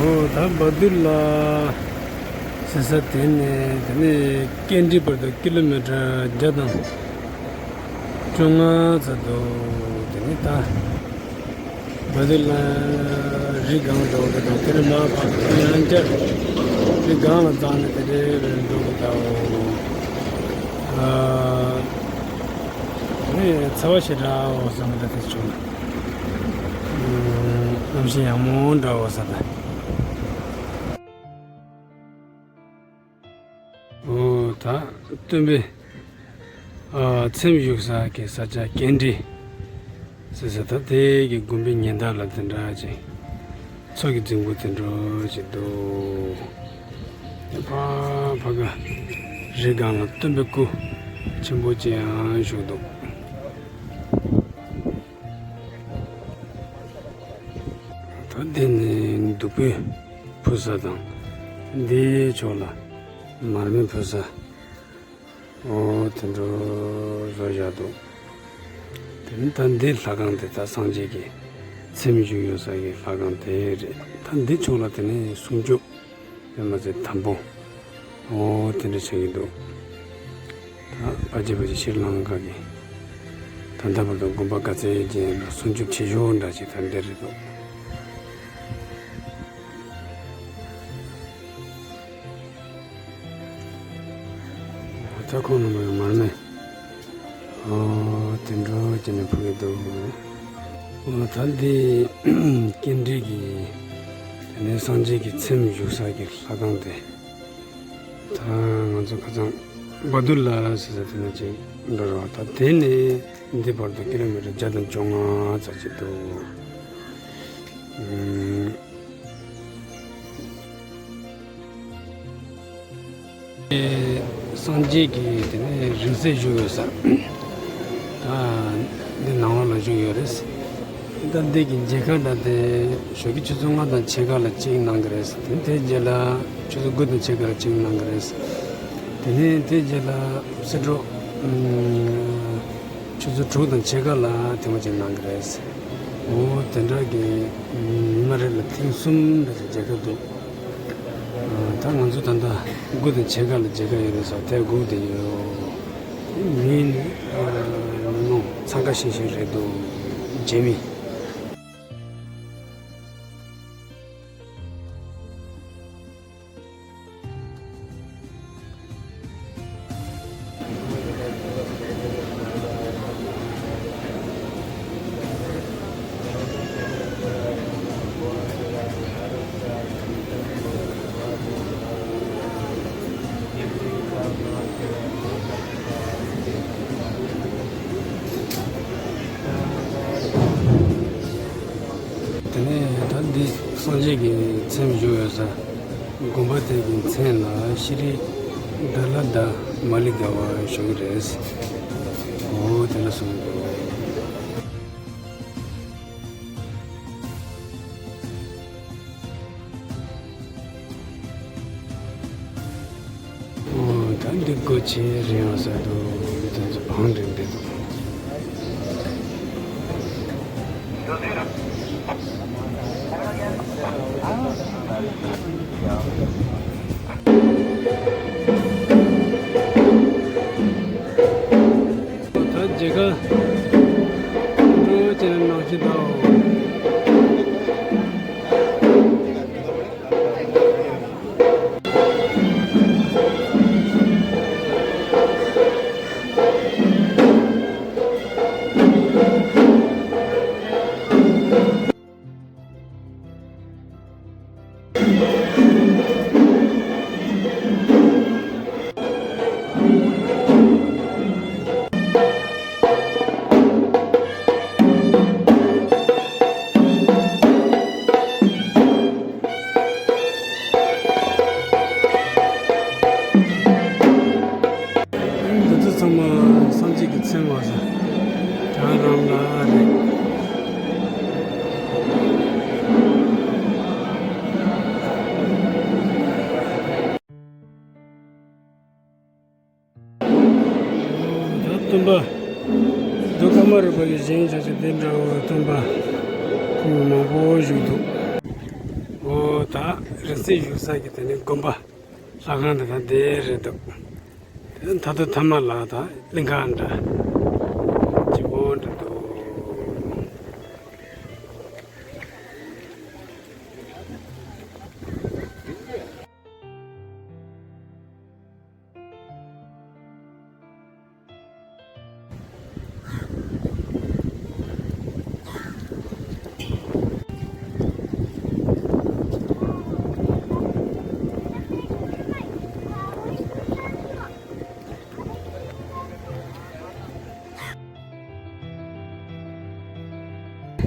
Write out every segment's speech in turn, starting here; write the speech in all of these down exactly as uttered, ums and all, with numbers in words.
འོ་ད་བ་དུ་ལ་ཟེར་ས་དེ་ནས་དེ་ནས་ཀན་ཌི་བར་དུ་ཀི་ལོ་མི་ཊར་བརྒྱ་དང་བཅོ་ལྔ་ཙམ་འདུག་དེ་ནས་ད་བ་དུ་ལ་རི་སྒང་འགྲོ་གི་དང་དེ་ནས་མར་ཕར་ཡང་བསྐྱར་རི་སྒང་ལ་འཛེགས་ནས་དེ་འདྲའི་འགྲོ་གི་འདུག་ཨ་ནི་ཚ་བ་ཞེ་དྲག་འོ་བསམ་གི་འདུག་དེ་བྱུང་ན། གནམ་གཤིས་ཡག་མོ་འདྲ་བོ་ས་ད། འོ་ད་སྟོན་པའི་ཨ་ཚེམས་བཞུགས་ས་གི་ས་ཆ་ཀན་ཌི་ཟེར་ས་ད་དེ་གི་དགོན་པའི་ཉེ་འདབས་ལ་དེ་འདྲ་ཅིག་མཚོ་གི་རྫིང་བུ་དེ་འདྲ་ཅིག་འདུག་ཕ་ཕ་ག་རི་སྒང་ལ་སྟོན་པའི་སྐུ་ཆེན་པོ་ཅིག་ཡང་བཞུགས་འདུག་ད་འདི་ནི་བདུག་སྤོས་ཕུལ་ས་དང་། འདིའི་ཕྱོགས་ལ་མར་མེ་ཕུལ་ས། འོ་དེ་འདྲ་བཟོ་བཞག་འདུག་དེ་ནི་ད་འདི་ལྷ་ཁང་དེ་ད་སངས་རྒྱས་ཀྱི་ཚེམས་བཞུགས་ཡོད་ས་ཀྱི་ལྷ་ཁང་དེ་རེད། ད་འདི་ཕྱོགས་ལ་དེ་ནི་སྲུང་སྐྱོབ་པད་མ་རྩེ་དམ་པོ། འོ་དེ་འདྲ་ཆགས་ཀྱི་འདུག་ད་ཕལ་ཆེར་ཕལ་ཆེར་ཤྲི་ལང་ཀ་གི་ད་ལྟ་བར་དུ་དགོན་པ་ག་ཚད་ཅན་ལ་སྲུང་སྐྱོབ་བྱེད་ཕྱོགས་འདྲ་ཞིག་ད་འདི་རེད་འདུག་ད་ཁོང་རྣམ་པ་མར་མེ། ཨོ་དེ་འདྲ་བྱས་ནས་ཕུལ་གྱི་འདུག་ཨོ་ད་འདི་ཀན་ཌི་གི་དེ་ནས་སངས་རྒྱས་ཀྱི་ཚེམས་བཞུགས་ས་ཀྱི་ལྷ་ཁང་དེ། ད་ང་ཚོ་ཁ་སང་བ་དུ་ལ་ཟེར་ས་དེ་ནས་ཅིག་འགྲོ་རོགས། ད་དེ་ནས་འདི་བར་དུ་ཀི་ལོ་མི་ཊར་བརྒྱ་དང་བཅོ་ལྔ་ཙམ་ཅིག་འདུག་ཨུམ། སངས་རྒྱས་ཀྱི་དེ་ནས་རིང་བསྲེལ་བཞུགས་ཡོད་ས། ད་འདི་ནང་ལོགས་ལ་བཞུགས་ཡོད་རེད། ད་འདི་གི་མཇལ་ཁ་འདྲ་དེ་ཞོགས་ཀྱི་ཆུ་ཚོད་ལྔ་དང་ཕྱེད་ཀ་ལ་གཅིག་གནང་གི་རེད། དེ་དེ་རྗེས་ལ་ཆུ་ཚོད་དགུ་དང་ཕྱེད་ཀ་ལ་གཅིག་གནང་གི་རེད། དེ་ནས་དེ་རྗེས་ལ་སི་ཏྲོ་ཨུམ། ཆུ་ཚོད་དྲུག་དང་ཕྱེད་ཀ་ལ་ཐེངས་མ་གཅིག་གནང་གི་རེད། འོ་དེ་འདྲ་གི་ཉི་མ་རེ་ལ་ཐེངས་གསུམ་འདྲ་ཞིག་མཇལ་ཁ་འདུག་ད་ང་ཚོ་ད་ལྟ་དགུ་དང་ཕྱེད་ཀ་ལ་མཇལ་ཁ་ཡོད་རེད་ཟེར་དེ་སྒུག་བསྡད་ཡོད། མི་མང་འཚང་ཁ་ཤིག་ཤིག་རེད་འདུག་རྗེས་མི། དེ་ནས་ད་འདི་སངས་རྒྱས་ཀྱི་ཚེམས་བཞུགས་ཡོད་ས། དགོན་པ་དེ་གི་མཚན་ལ་ཤྲི་དཱ་ལ་དཱ་མ་ལི་ག་བ་ཞུ་གི་རེད། འོ་དེ་ལ་སོང་འདུག་འོ་ད་འདི་སྒོ་ཕྱེ་རེད་ཡང་ཟེར་འདུག་དེ་ཚོ་བང་སྒྲིག་འདི་འདུག་ད་མཇལ་ཁ་འགྲོ་བྱས་ནས་ནང་བཞིན་དང་། འདི་ཚོ་ཚང་མ་སངས་རྒྱས་ཀྱི་ཚེམས་པ་ཟེར་གྲྭ་རང་ལ་རེད། ད་སྟོན་པ་རྡོ་ཀ་མ་རུ་པ་གི་བཞེངས་བྱ་བྱེད་དེ་འདྲ་བོ་སྟོན་པ་ཁོང་མང་པོ་བཞུགས་འདུག་ཨོ་ད་རིང་བསྲེལ་བཞུགས་ས་ཀྱི་དེ་ནི་དགོན་པ་ལྷ་ཁང་དེ་དང་དེ་རེད་འདུག་དེ་མཐའ་སྟོད་ཐ་མ་ལ་ད་གླིང་ཁ་འདྲ་ཆེན་པོ་འདྲ་འདུག་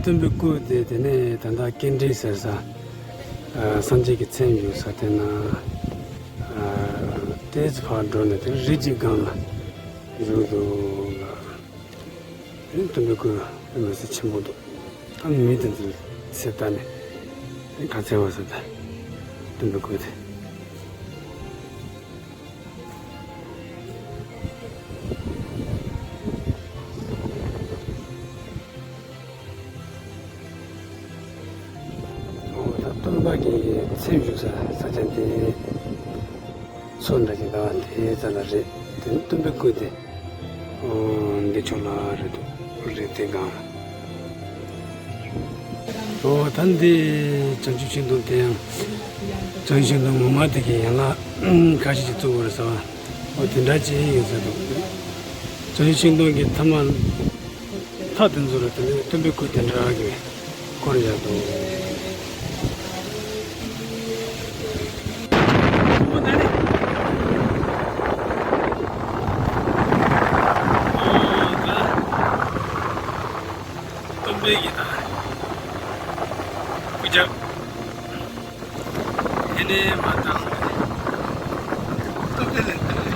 སྟོན་པའི་སྐུ་དེ་དེ་ནས་ད་ལྟ་ཀེན་ཌི་ཟེར་ས། ཨ། སངས་རྒྱས་ཀྱི་མཚན་ཡོད་ས་དེ་ན། ཨ། ཏོག་ཙམ་ཕར་འགྲོ་ནས་དེ་རི་གཅིག་སྒང་ལ་བཞུགས་འདུག་ལ། དེ་ནས་སྟོན་པའི་སྐུ་དེ་མི་སྲིད་ཆེན་པོ་འདུག་ད་མི་དེ་ཚོས་ཟེར་ལྟ་ནས་དེ་ག་ཚད་བ་ཟེར་ད་སྟོན་པའི་སྐུ་དེ། ཨོ་ད་སྟོན་པ་གི་མཚན་བཞུགས་ས་ས་ཆ་འདི་མཚོ་འདྲ་ཅིག་འདུག་དེའི་རྩ་ལ་རེད། དེ་ནི་སྟོན་པའི་སྐུ་དེ། ཨོ་འདི་ཕྱོགས་ལ་རེད་འདུག་རེད་དེ་སྒང་། ཨོ་ད་འདི་བྱང་ཆུབ་ཤིང་སྡོང་དེ་ཡང་། བྱང་ཆུབ་ཤིང་སྡོང་ངོ་མ་དེ་གི་ཡན་ལག་ཁ་ཤས་ཅིག་བཙུགས་པ་རེད་ཟེར་བ། ཨོ་དེ་འདྲ་ཅིག་ཡིན་ཟེར་འདུག་བྱང་ཆུབ་ཤིང་སྡོང་གི་མཐའ་མ། མཐའ་དེ་ཚོ་ལ་དེ་ནས་སྟོན་པའི་སྐུ་དེ་འདྲ་གི་བསྐོར་བཞག་འདུག་སྟོན་པའི་གི་ད་སྐུ་རྒྱབ། དེ་ནས་མར་བཏང་། སྟོད་ལ་ལན་བཏང་།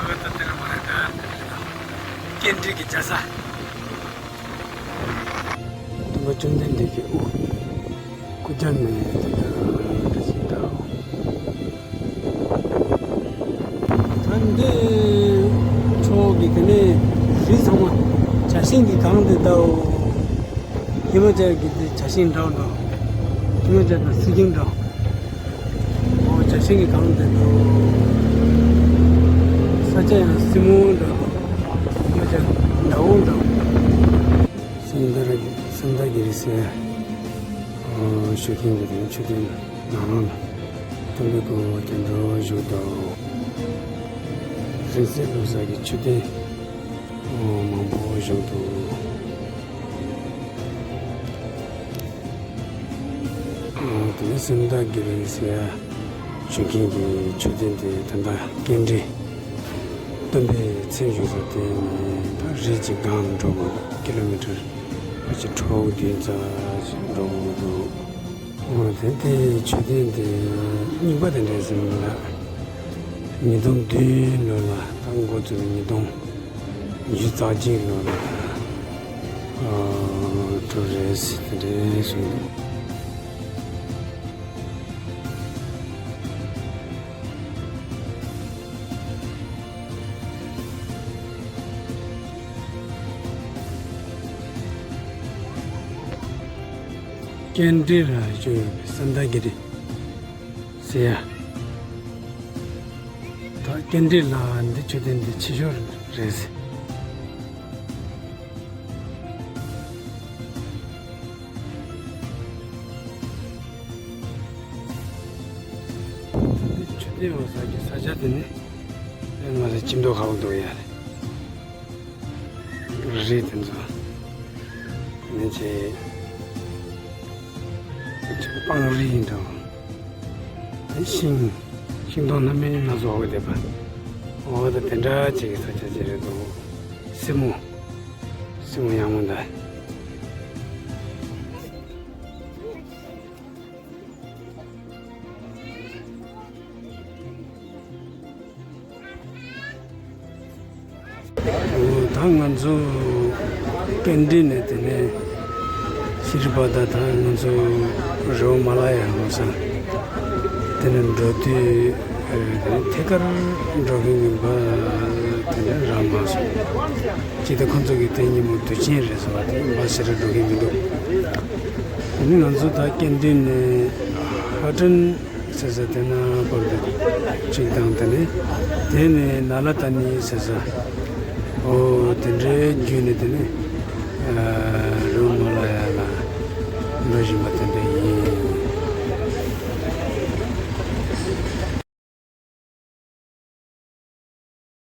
ཡོད་ད་དེ་ར་མ་རེད་ད། ཀེན་ཌི་གི་རྒྱལ་ས། སྟོན་པ་བཅོམ་ལྡན་འདས་ཀྱི་དབུ། སྐུ་རྒྱབ་ནས་དེ་ལྟར་གཟིགས་དང་། ད་འདི་ཕྱོགས་ཀྱི་དེ་ནས་རི་ཚང་མ་བྱ་ཤིང་གིས་གང་སྟེ་འདུག་ཧི་མ་ཅལ་གྱི་དེ་བྱ་ཤིང་འདྲ་བོ་འདུག་ཧི་མ་ཅལ་དང་སི་ཀིམ་འདྲ་བོ། ཨོ་བྱ་ཤིང་གིས་གང་སྟེ་འདུག་ས་ཆ་ཡང་སྲིན་མོ་འདྲ་བོ། ཧི་མ་ཅལ་འདྲ་བོ་འདྲ་བོ། སེམས་དར་སེམས་དར་གྱི་རི་ཟེར། ཨོ་ཞུ་མཁན་གྱི་དེ་མཆོད་རྟེན་ནང་ལ་སྟོན་པའི་སྐུ་དེ་འདྲ་བཞུགས་འདུག་རིང་བསྲེལ་བཞུགས་ས་ཀྱི་མཆོད་རྟེན་མང་པོ་བཞུགས་འདུག་དེ་ནས་སེམས་དར་གྱི་རི་ཟེར་ཞུ་མཁན་གྱི་མཆོད་རྟེན་དེ་ད་ལྟ་ཀེན་ཌི་སྟོན་པའི་མཚན་བཞུགས་ས་དེ་ནས་ད་རི་གཅིག་སྒང་འགྲོ་དགོས་འདུག་ཀི་ལོ་མི་ཊར་ཕལ་ཆེར་དྲུག་བདུན་ཙམ་ཞིག་འགྲོ་དགོས་འདུག་འོ་དེ་དེ་མཆོད་རྟེན་དེ་རྙིང་པ་དེ་འདྲ་ཟིན་ལ། ཉིས་སྟོང་བདུན་ལོ་ལ་ད་འགོ་བཙུགས་ནས་ཉིས་སྟོང་ཉི་ཤུ་རྩ་གཅིག་ལོ་ལ་ཨ་གྲུབ་རེད་ཟེར་དེ་འདྲ་གསུངས་འདུག་ཀེན་ཌི་ལ་བཞུགས་ཡོད་པའི་སེམས་དར་གྱི་རི་ཟེར་ཡ། ད་ཀེན་ཌི་ལ་འདི་མཆོད་རྟེན་འདི་ཆེ་ཤོས་རེད་ཟེར། འདི་མཆོད་རྟེན་འོག་ས་ཀྱི་ས་ཆ་དེ་ནི་ང་ཚོ་ཁྱིམ་ཐོག་ཁ་བ་འདུག་ཡ་རེད། རི་དེ་ཚོ་ནི་ཆེ་ཆེ་སྤང་རི་ཡིན་འགྲོ། དེ་ཤིང་ཤིང་སྡོང་སྣ་མིན་སྣ་ཚོགས་འོག་བསྡད་པ། འོ་ད་དེ་འདྲ་ཅིག་གི་ས་ཆ་ཅིག་རེད་འདུག་སྲིན་མོ། སྲིན་མོ་ཡག་མོ་འདུག་འོ་ད་ང་ཚོ་ཀེན་ཌི་ནས་དེ་ནས་ཤྲི་པ་དྷ། ད་ང་ཚོ་རི་བོ་མ་ལ་ཡ་ལྷོ་ས་དེ་ནས་འགྲོ་དུས་དེ་ནས་ཐད་ཀར་འགྲོ་མཁན་གྱི་འབའ་དེ་འདྲ་རག་མ་སོང་། ཅི་སྟེ་ཁོང་ཚོ་གི་དེ་ཉིན་མོ་དུས་ཆེན་རེད་ཟེར་བ་དེ་འབའ་ཞེ་དྲག་འགྲོ་མཁན་མི་འདུག་དེ་ནི་ང་ཚོ་ད་སྐྱེ་ལྡན་ནས་ཧ་ཀྲན་ཟེར་ས་དེ་ན་བར་དུ་གཅིག་དང་། དེ་ནས་དེ་ནས་ན་ལ་ད་ནི་ཟེར་ས། ཨོ་དེ་འདྲའི་བརྒྱུད་ནས་དེ་ནས་རི་མ་ལ་ཡ་ལ་འགྲོ་བཞིན་པ་དེ་འདྲ་ཡིན།